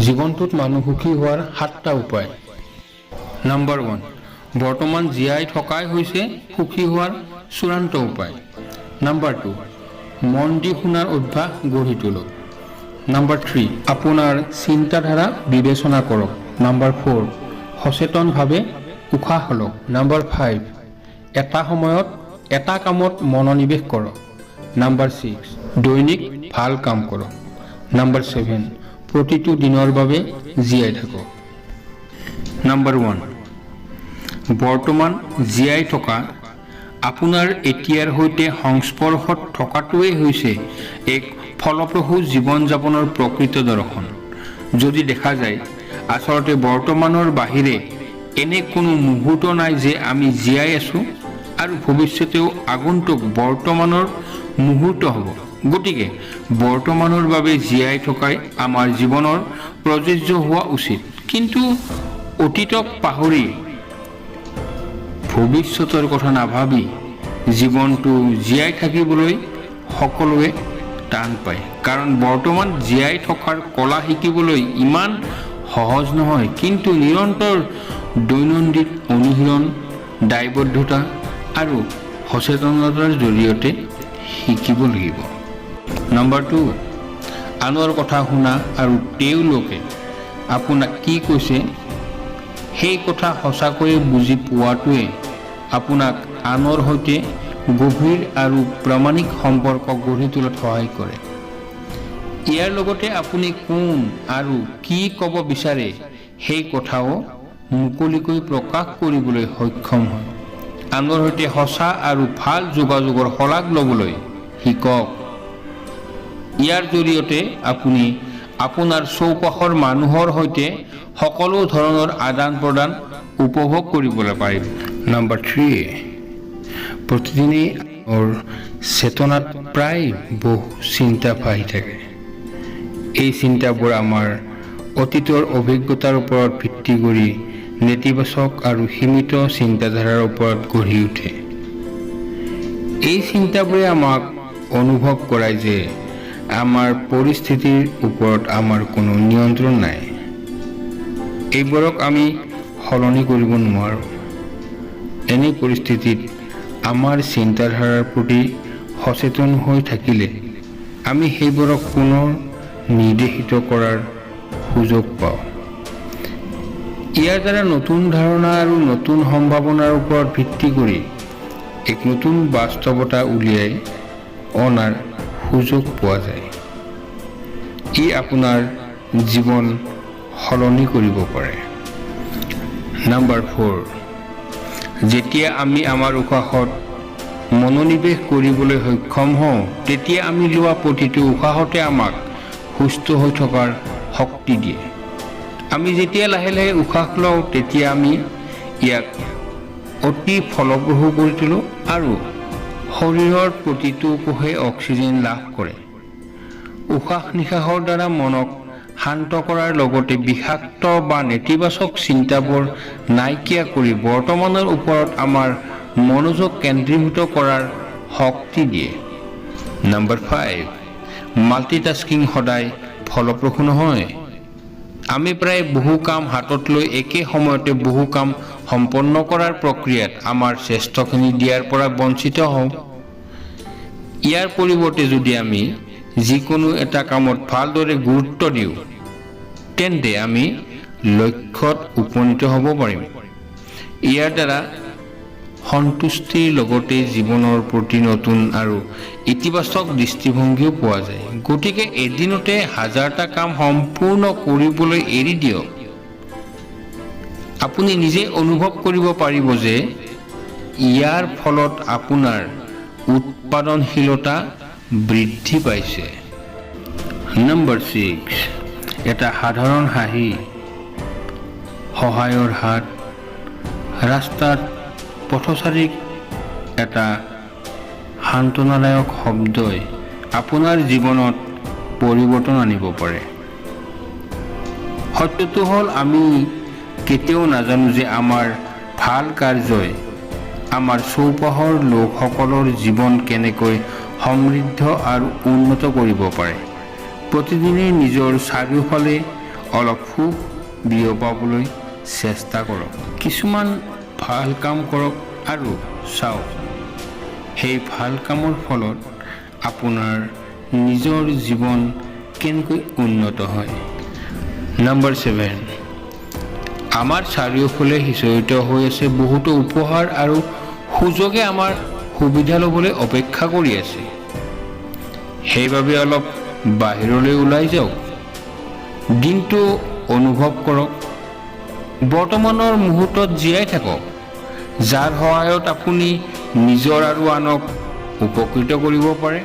জীৱনটোত মানুহ সুখী হোৱাৰ সাতটা উপায়। নাম্বাৰ 1, বৰ্তমান জীয়াই থকাই হৈছে সুখী হোৱাৰ চূড়ান্ত উপায়। নাম্বাৰ 2, মন দি শুনাৰ অভ্যাস গঢ়ি তোলক। নাম্বাৰ 3, আপোনাৰ চিন্তাধাৰা বিবেচনা কৰক। নাম্বাৰ 4, সচেতনভাৱে উশাহ লওক। নাম্বাৰ 5, এটা সময়ত এটা কামত মনোনিৱেশ কৰক। নাম্বাৰ 6, দৈনিক ভাল কাম কৰক। নাম্বাৰ 7, প্ৰতিটো দিনৰ বাবে জীয়াই থাকক। নাম্বাৰ 1, বৰ্তমান জীয়াই থকা। আপোনাৰ এতিয়াৰ সৈতে সংস্পৰ্শত থকাটোৱেই হৈছে এক ফলপ্ৰসূ জীৱন যাপনৰ প্ৰকৃত দৰ্শন। যদি দেখা যায়, আচলতে বৰ্তমানৰ বাহিৰে এনে কোনো মুহূৰ্ত নাই যে আমি জীয়াই আছোঁ আৰু ভৱিষ্যতেও আগন্তুক বৰ্তমানৰ মুহূৰ্ত হ'ব। গতিকে বৰ্তমানৰ বাবে জীয়াই থকাই আমাৰ জীৱনৰ প্ৰযোজ্য হোৱা উচিত। কিন্তু অতীতক পাহৰি, ভৱিষ্যতৰ কথা নাভাবি জীৱনটো জীয়াই থাকিবলৈ সকলোৱে টান পায়, কাৰণ বৰ্তমান জীয়াই থকাৰ কলা শিকিবলৈ ইমান সহজ নহয়, কিন্তু নিৰন্তৰ দৈনন্দিন অনুশীলন, দায়বদ্ধতা আৰু সচেতনতাৰ জৰিয়তে শিকিব লাগিব। নম্বৰ 2, আনৰ কথা শুনা আৰু তেওঁলোকে আপোনাক কি কৈছে সেই কথা সঁচাকৈয়ে বুজি পোৱাটোৱে আপোনাক আনৰ সৈতে গভীৰ আৰু প্ৰামাণিক সম্পৰ্ক গঢ়ি তোলাত সহায় কৰে। ইয়াৰ লগতে আপুনি কোন আৰু কি ক'ব বিচাৰে সেই কথাও মুকলিকৈ প্ৰকাশ কৰিবলৈ সক্ষম হয়। আনৰ সৈতে সঁচা আৰু ভাল যোগাযোগৰ শলাগ ল'বলৈ শিকক। ইয়াৰ জৰিয়তে আপুনি আপোনাৰ চৌপাশৰ মানুহৰ সৈতে সকলো ধৰণৰ আদান প্ৰদান উপভোগ কৰিবলৈ পাৰিব। নম্বৰ 3, প্ৰতিদিনেই মোৰ চেতনাত প্ৰায় বহু চিন্তা ভাহি থাকে। এই চিন্তাবোৰ আমাৰ অতীতৰ অভিজ্ঞতাৰ ওপৰত ভিত্তি কৰি নেতিবাচক আৰু সীমিত চিন্তাধাৰাৰ ওপৰত গঢ়ি উঠে। এই চিন্তাবোৰে আমাক অনুভৱ কৰায় যে আমাৰ পৰিস্থিতিৰ ওপৰত আমাৰ কোনো নিয়ন্ত্ৰণ নাই, এইবোৰক আমি সলনি কৰিব নোৱাৰোঁ। এনে পৰিস্থিতিত আমাৰ চিন্তাধাৰাৰ প্ৰতি সচেতন হৈ থাকিলে আমি সেইবোৰক পুনৰ নিৰ্দেশিত কৰাৰ সুযোগ পাওঁ। ইয়াৰ দ্বাৰা নতুন ধাৰণা আৰু নতুন সম্ভাৱনাৰ ওপৰত ভিত্তি কৰি এক নতুন বাস্তৱতা উলিয়াই অনাৰ সুযোগ পোৱা যায়। ই আপোনাৰ জীৱন সলনি কৰিব পাৰে। নাম্বাৰ 4, যেতিয়া আমি আমাৰ উশাহত মনোনিৱেশ কৰিবলৈ সক্ষম হওঁ, তেতিয়া আমি লোৱা প্ৰতিটো উশাহতে আমাক সুস্থ হৈ থকাৰ শক্তি দিয়ে। আমি যেতিয়া লাহে লাহে উশাহ লওঁ, তেতিয়া আমি ইয়াক অতি ফলপ্ৰসূ কৰি তোলোঁ আৰু শৰীৰৰ প্ৰতিটো কোষে অক্সিজেন লাভ কৰে। উশাহ নিশাহৰ দ্বাৰা মনক শান্ত কৰাৰ লগতে বিষাক্ত বা নেতিবাচক চিন্তাবোৰ নাইকিয়া কৰি বৰ্তমানৰ ওপৰত আমাৰ মনোযোগ কেন্দ্ৰীভূত কৰাৰ শক্তি দিয়ে। নম্বৰ 5, মাল্টিটাস্কিং সদায় ফলপ্ৰসূ নহয়। আমি প্ৰায় বহু কাম হাতত লৈ একে সময়তে বহু কাম সম্পন্ন কৰাৰ প্ৰক্ৰিয়াত আমাৰ শ্ৰেষ্ঠখিনি দিয়াৰ পৰা বঞ্চিত হওঁ। ইয়াৰ পৰিৱৰ্তে যদি আমি যিকোনো এটা কামত ভালদৰে গুৰুত্ব দিওঁ, তেন্তে আমি লক্ষ্যত উপনীত হ'ব পাৰিম। ইয়াৰ দ্বাৰা সন্তুষ্টিৰ লগতে জীৱনৰ প্ৰতি নতুন আৰু ইতিবাচক দৃষ্টিভংগীও পোৱা যায়। গতিকে এদিনতে হাজাৰটা কাম সম্পূৰ্ণ কৰিবলৈ এৰি দিয়ক। আপুনি নিজে অনুভৱ কৰিব পাৰিব যে ইয়াৰ ফলত আপোনাৰ উৎপাদনশীলতা বৃদ্ধি পাইছে। নম্বৰ 6, এটা সাধাৰণ হাঁহি, সহায়ৰ হাত, ৰাস্তাত পথচাৰীক এটা সান্ত্বনাদায়ক শব্দই আপোনাৰ জীৱনত পৰিৱৰ্তন আনিব পাৰে। সত্যটো হ'ল, আমি কেতিয়াও নাজানো যে আমাৰ ভাল কাৰ্যই আমাৰ চৌপাশৰ লোকসকলৰ জীৱন কেনেকৈ সমৃদ্ধ আৰু উন্নত কৰিব পাৰে। প্ৰতিদিনেই নিজৰ চাৰিওফালে অলপ সুখ বিয়পাবলৈ চেষ্টা কৰক। কিছুমান ভাল কাম কৰক আৰু চাওক, সেই ভাল কামৰ ফলত আপোনাৰ নিজৰ জীৱন কেনেকৈ উন্নত হয়। নাম্বাৰ 7, আমাৰ চাৰিওফালে সিঁচৰিত হৈ আছে বহুতো উপহাৰ আৰু সুযোগে আমাৰ সুবিধা ল'বলৈ অপেক্ষা কৰি আছে। সেইবাবে অলপ বাহিৰলৈ ওলাই যাওক, দিনটো অনুভৱ কৰক, বৰ্তমানৰ মুহূৰ্তত জীয়াই থাকক, যাৰ সহায়ত আপুনি নিজৰ আৰু আনক উপকৃত কৰিব পাৰে।